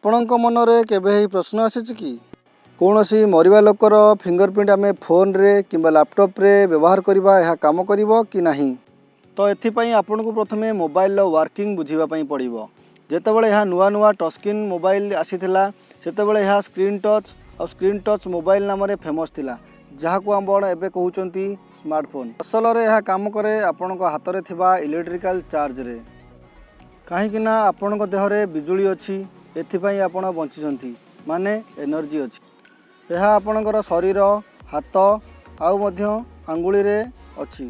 ଆପଣଙ୍କ ମନରେ କେବେ ଏହି ପ୍ରଶ୍ନ ଆସିଛି କି, କୌଣସି ମରିବା ଲୋକର ଫିଙ୍ଗର ପ୍ରିଣ୍ଟ ଆମେ ଫୋନ୍ରେ କିମ୍ବା ଲାପଟପ୍ରେ ବ୍ୟବହାର କରିବା, ଏହା କାମ କରିବ କି ନାହିଁ? ତ ଏଥିପାଇଁ ଆପଣଙ୍କୁ ପ୍ରଥମେ ମୋବାଇଲର ୱାର୍କିଂ ବୁଝିବା ପାଇଁ ପଡ଼ିବ। ଯେତେବେଳେ ଏହା ନୂଆ ନୂଆ ଟଚ୍ ସ୍କ୍ରିନ୍ ମୋବାଇଲ ଆସିଥିଲା, ସେତେବେଳେ ଏହା ସ୍କ୍ରିନ୍ ଟଚ୍ ଆଉ ସ୍କ୍ରିନ୍ ଟଚ୍ ମୋବାଇଲ ନାମରେ ଫେମସ୍ ଥିଲା, ଯାହାକୁ ଆପଣ ଏବେ କହୁଛନ୍ତି ସ୍ମାର୍ଟଫୋନ୍। ଅସଲରେ ଏହା କାମ କରେ ଆପଣଙ୍କ ହାତରେ ଥିବା ଇଲେକ୍ଟ୍ରିକାଲ ଚାର୍ଜରେ, କାହିଁକି ନା ଆପଣଙ୍କ ଦେହରେ ବିଜୁଳି ଅଛି, ଏଥିପାଇଁ ଆପଣ ବଞ୍ଚିଛନ୍ତି, ମାନେ ଏନର୍ଜି ଅଛି। ଏହା ଆପଣଙ୍କର ଶରୀର, ହାତ ଆଉ ମଧ୍ୟ ଆଙ୍ଗୁଳିରେ ଅଛି।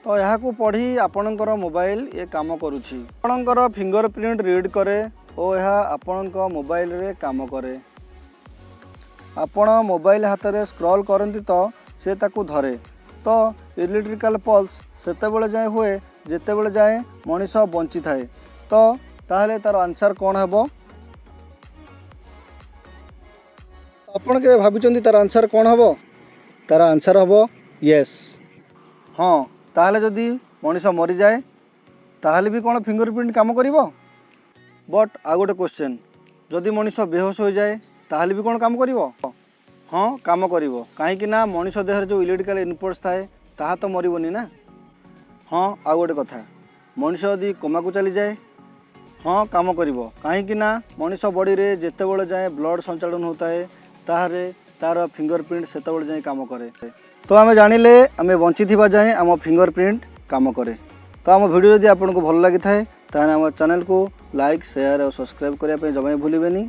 ତ ଏହାକୁ ପଢ଼ି ଆପଣଙ୍କର ମୋବାଇଲ ଏ କାମ କରୁଛି। ଆପଣଙ୍କର ଫିଙ୍ଗର ପ୍ରିଣ୍ଟ ରିଡ୍ କରେ ଓ ଏହା ଆପଣଙ୍କ ମୋବାଇଲରେ କାମ କରେ। ଆପଣ ମୋବାଇଲ ହାତରେ ସ୍କ୍ରଲ୍ କରନ୍ତି ତ ସେ ତାକୁ ଧରେ। ତ ଇଲେକ୍ଟ୍ରିକାଲ ପଲ୍ସ ସେତେବେଳେ ଯାଏଁ ହୁଏ, ଯେତେବେଳେ ଯାଏଁ ମଣିଷ ବଞ୍ଚିଥାଏ। ତ ତାହେଲେ ତାର ଆନ୍ସର୍ କ'ଣ ହେବ? ଆପଣ କେବେ ଭାବିଛନ୍ତି ତାର ଆନ୍ସର୍ କ'ଣ ହେବ? ତାର ଆନ୍ସର୍ ହେବ ୟେସ୍, ହଁ। ତାହେଲେ ଯଦି ମଣିଷ ମରିଯାଏ, ତାହେଲେ ବି କ'ଣ ଫିଙ୍ଗର ପ୍ରିଣ୍ଟ କାମ କରିବ? ବଟ୍ ଆଉ ଗୋଟେ କ୍ୱେଶ୍ଚନ୍, ଯଦି ମଣିଷ ବେହୋସ ହୋଇଯାଏ, ତାହେଲେ ବି କ'ଣ କାମ କରିବ? ହଁ, କାମ କରିବ। କାହିଁକି ନା ମଣିଷ ଦେହରେ ଯେଉଁ ଇଲେକ୍ଟ୍ରିକାଲ ଇନପୁଟ୍ସ ଥାଏ, ତାହା ତ ମରିବନି ନା। ହଁ, ଆଉ ଗୋଟେ କଥା, ମଣିଷ ଯଦି କୋମାକୁ ଚାଲିଯାଏ? ହଁ, କାମ କରିବ। କାହିଁକି ନା ମଣିଷ ବଡ଼ିରେ ଯେତେବେଳେ ଯାଏଁ ବ୍ଲଡ଼ ସଞ୍ଚାଳନ ହେଉଥାଏ, ତାହେଲେ ତାର ଫିଙ୍ଗର ପ୍ରିଣ୍ଟ ସେତେବେଳେ ଯାଏଁ କାମ କରେ। ତ ଆମେ ଜାଣିଲେ, ଆମେ ବଞ୍ଚିଥିବା ଯାଏଁ ଆମ ଫିଙ୍ଗର ପ୍ରିଣ୍ଟ କାମ କରେ। ତ ଆମ ଭିଡ଼ିଓ ଯଦି ଆପଣଙ୍କୁ ଭଲ ଲାଗିଥାଏ, ତାହେଲେ ଆମ ଚ୍ୟାନେଲକୁ ଲାଇକ୍, ସେୟାର ଆଉ ସବସ୍କ୍ରାଇବ୍ କରିବା ପାଇଁ ଜମା ବି ଭୁଲିବେନି।